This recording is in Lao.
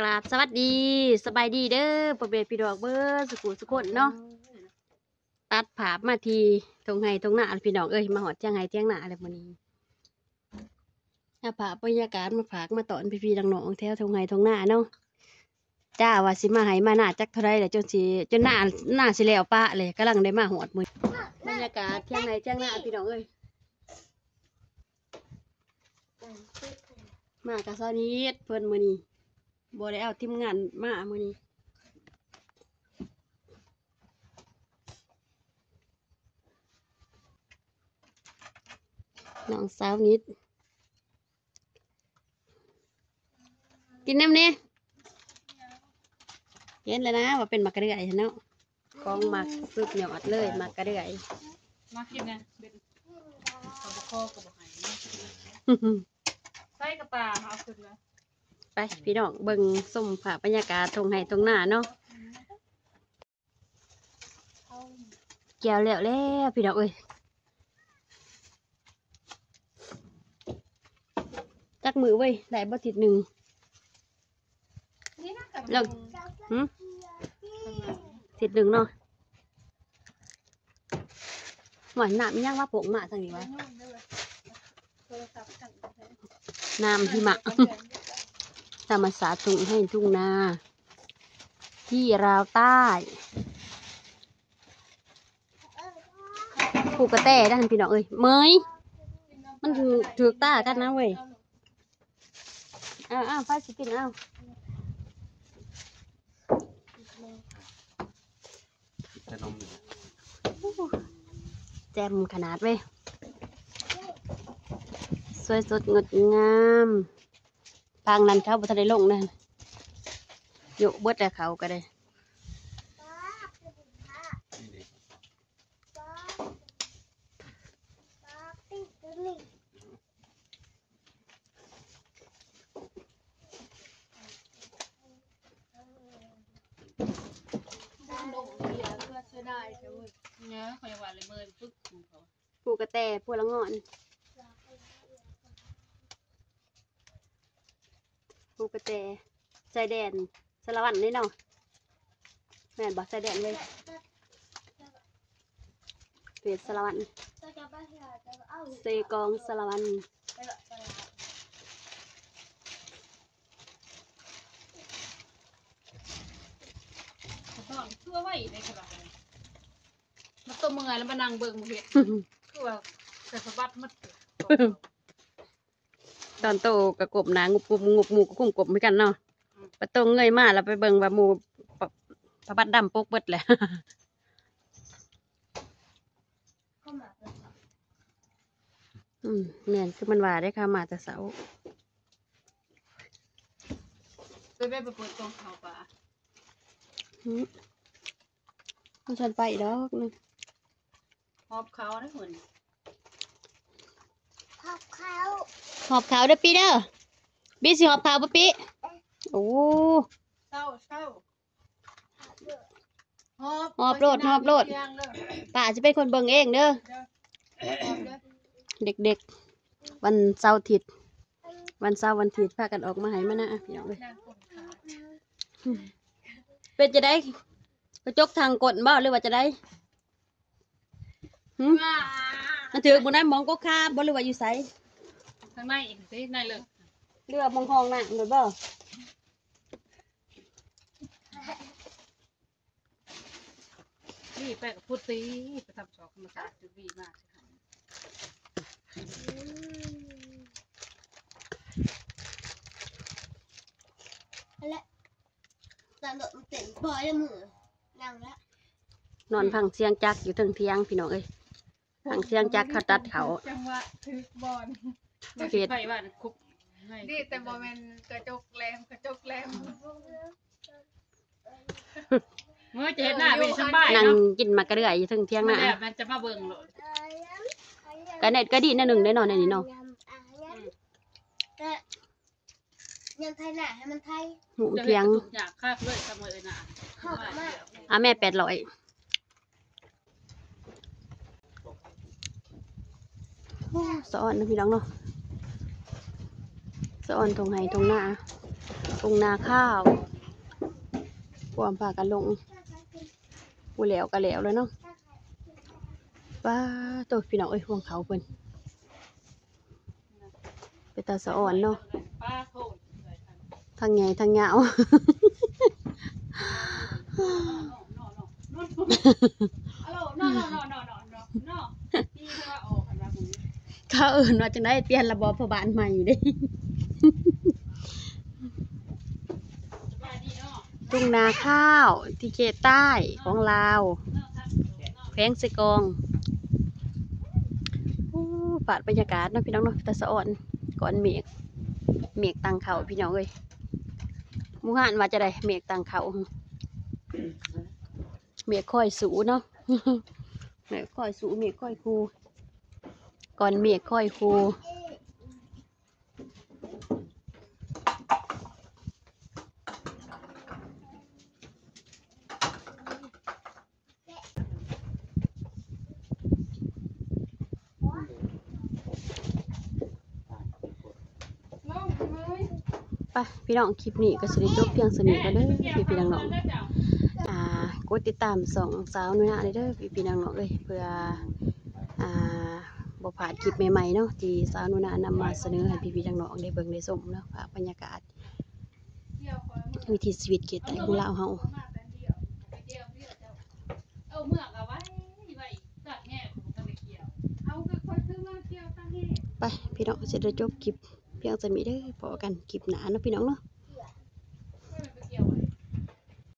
ກາບສະຫວັດດີ ສະບາຍດີເດີ ພໍ່ແມ່ພີ່ນ້ອງເບິດສຸຂູສຸຄົນເນາະ. ຕັດພາບມາທີ່ທົ່ງໄຮ່ທົ່ງນາ ພີ່ນ້ອງເອີຍ ມາຮອດຖຽງໄຮ່ຖຽງນາແລ້ວມື້ນີ້. ເອົາພາບບັນຍາກາດມາຝາກມາຕ້ອນພີ່ໆນ້ອງໆແຖວທົ່ງໄຮ່ທົ່ງນາເນາະ. ຈ້າວ່າຊິມາໄຮ່ມານາຈັກເທົ່າໃດແລ້ວ ຈົນຊິ ຈົນນາ ນາຊິແລ້ວປະເລີຍ ກຳລັງໄດ້ມາຮອດມື້. ບັນຍາກາດຖຽງໄຮ່ຖຽງນາ ພີ່ນ້ອງເອີຍ. ມາກັບສາວນິດເພິ່ນມື້ນີ້ ບໍ່ໄດ້ເອົາທີມງານມາມື້ນີ້. ນ້ອງສາວນິດ ກິນນຳແດ່. ເຫັນແລ້ວນະວ່າເປັນໝາກກະເດືອຍຫັ້ນເນາະ. ຂອງມັກສຸດຍອດເລີຍ ໝາກກະເດືອຍ. ມາກິນນະ ເບັດ ກະບໍ່ພໍກະບໍ່ໃຫ້. ໃສ່ກະປາເອົາຂຶ້ນມາ. ໄປພີ່ນ້ອງ ເບິ່ງຊົມພາບບັນຍາກາດທົ່ງໄຮ່ທົ່ງນາເນາະ. ກ່ຽວແລ້ວແລ້ວ ພີ່ນ້ອງເອີຍ. ຈັກມື້ເວີຍ ໄດ້ບໍ່ທິດໜຶ່ງ. ແລ້ວ ຫຶ ທິດໜຶ່ງເນາະ. ຫວາຍ ນ້ຳອີ່ຫຍັງວະ ໂພກມາທາງນີ້ວະ. ນ້ຳຫິມະ ທຳມະຊາດທົ່ງໄຮ່ທົ່ງນາ ທີ່ລາວໃຕ້. ປູກກະແຕນັ້ນພີ່ນ້ອງເອີຍ ເໝີຍ ມັນຖືກຕາກັນນະເວີຍ. ເອົາໆ ໃຜຊິກິນ ເອົາ. ແຈ່ມຂະໜາດເວີຍ ສວຍສົດງົດງາມ. ທາງນັ້ນເຂົາບໍ່ທັນໄດ້ລົງນະ ໂຍະເບິດແລ້ວເຂົາກະໄດ້. ປູກກະແຕ ພູລະງ່ອນ ປູກກະແຕ ຊາຍແດນ ສາລະວັນນີ້ເນາະ ແມ່ນບໍ່? ຊາຍແດນເວີຍ ເຂດສາລະວັນ ເຊກອງສາລະວັນ. ສະທ້ອນຄືວ່າໄວເດ້ ມາໂຕເມື່ອຍແລ້ວມານັ່ງເບິ່ງບໍ່ເຮັດ ຄືວ່າໃສ່ສະບັດໝົດ. ຕອນໂຕກະກົ້ມໜ້າງຸບໆ ງຸບໆ ກະກົ້ມໆຄືກັນເນາະ. ອືມ ປະໂຕເງີຍມາແລ້ວໄປເບິ່ງວ່າໝູ່ ປະ ປະບັດດຳປົກເບິດແຫຼະ. ອືມ ແມ່ນ ຄືມັນວ່າເດ້ ຂ້າມາແຕ່ເຊົ້າ. ໄປ ໄປ ໄປເປີດກ່ອງເຂົ້າປາ. ອືມ ບໍ່ທັນໄປດອກນະ. ຫອບເຂົ້າເດີມື້ນີ້ ຫອບເຂົ້າ ຫອບເຂົ້າເດີປີ້ເດີ. ປີ້ຊິຫອບເຂົ້າບໍ່ປີ້? ໂອ້ ເຊົາ ເຊົາ ຫອບ ຫອບໂລດ ຫອບໂລດ ປ້າຊິເປັນຄົນເບິ່ງເອງເດີ. ເດັກໆ ວັນເສົາທິດ ວັນເສົາວັນທິດ ພາກັນອອກມາໄຮ່ມານາ ພີ່ນ້ອງເອີຍ. ເປັນຈັ່ງໃດ? ກະຈົກທາງກົ້ນບໍ່ ຫຼືວ່າຈັ່ງໃດ? ຫຶ ມັນຖືກໝົດນະ ໝອງກົກຂາບໍ່ ຫຼືວ່າຢູ່ໃສ? ທາງໃນອີກຕິ ໃນເລີກ ຫຼືວ່າໝອງຫ້ອງນ້ຳໂລດບໍ່? ນີ້ໄປກັບພຸດຕີ ໄປທຳຊອກທຳມະຊາດຈຸດວີມາ. ແລະ ຕາໂດດມັນເຕັມບໍ່ໄດ້ມື້ ນັ່ງລະ ນອນຟັງສຽງຈັກຢູ່ເທິງຖຽງ ພີ່ນ້ອງເອີຍ. ທາງສຽງຈັກເຂົາຕັດເຂົ້າ ຈັງຫວະຖືກບ່ອນ ເຂດ ໄປວ່າຄຸບ ດີແຕ່ບໍ່ແມ່ນກະຈົກແຫຼມ ກະຈົກແຫຼມ. ເມື່ອຈະເຮັດໜ້າເປັນສະບາຍ ນັ່ງເນາະ ກິນໝາກກະເດືອຍຢູ່ເທິງຖຽງນາ ແລ້ວມັນຈະມາເບິ່ງໂລດ. ກະແນດກະດີແນວໜຶ່ງເດ້ເນາະ ແນວນີ້ເນາະ. ອືມ ກະ ຍາມໄຖນາໃຫ້ມັນໄຖ ຫູມຖຽງ ຢາກຄັກເລີຍ ຊຳເອີຍນະ. ອາ ແມ່ແປດຮ້ອຍ ໂອ້ ສະອອນນະພີ່ນ້ອງເນາະ ສະອອນທົ່ງໄຮ່ທົ່ງນາ. ທົ່ງນາຂ້າວ ພວມພາກັນລົງ ຜູ້ແລ້ວກໍແລ້ວແລ້ວເນາະ. ປາໂຕ ພີ່ນ້ອງເອີຍ ຮວງເຂົ້າເພິ່ນ ເປັນຕາສະອອນເນາະ ທັງໃຫຍ່ທັງຍາວ. ເຂົາເອີ້ນວ່າຈັ່ງໃດ ປ່ຽນລະບໍພໍ່ບ້ານໃໝ່ເດ້. ທົ່ງນາຂ້າວທີ່ເຂດໃຕ້ຂອງລາວ ແຂວງເຊກອງ. ໂອ້ ພາບບັນຍາກາດເນາະ ພີ່ນ້ອງເນາະ ຕາສະອອນ ກ່ອນເມກ ເມກຕັ້ງເຂົ້າ ພີ່ນ້ອງເອີຍ. ໝູ່ຮ້ານວ່າຈັ່ງໃດ ເມກຕັ້ງເຂົ້າ ເມກຄອຍສູ້ເນາະ ເມກຄອຍສູ້ ເມກຄອຍຂູ່ ກ່ອນເມກຄອຍຂູ່. ໄປ ພີ່ນ້ອງ ຄລິບນີ້ກໍຊິໄດ້ຈົບພຽງສ່ຳນີ້ກ່ອນເດີ ພີ່ໆນ້ອງໆ. ອ່າ ກົດຕິດຕາມຊ່ອງສາວໜູນາເດີ ພີ່ໆນ້ອງໆເອີຍ ເພື່ອ ອ່າ ບໍ່ພາດຄລິບໃໝ່ໆເນາະ ທີ່ສາວໜູນານຳມາສະເໜີໃຫ້ພີ່ໆນ້ອງໆໄດ້ເບິ່ງໄດ້ຊົມເນາະ. ພາບບັນຍາກາດວິຖີຊີວິດເຂດໃຕ້ຂອງລາວເຮົາ. ໄປ ພີ່ນ້ອງ ຊິໄດ້ຈົບຄລິບພຽງສ່ຳນີ້ເດີ ພໍ້ກັນຄລິບໜ້າເນາະ ພີ່ນ້ອງເນາະ.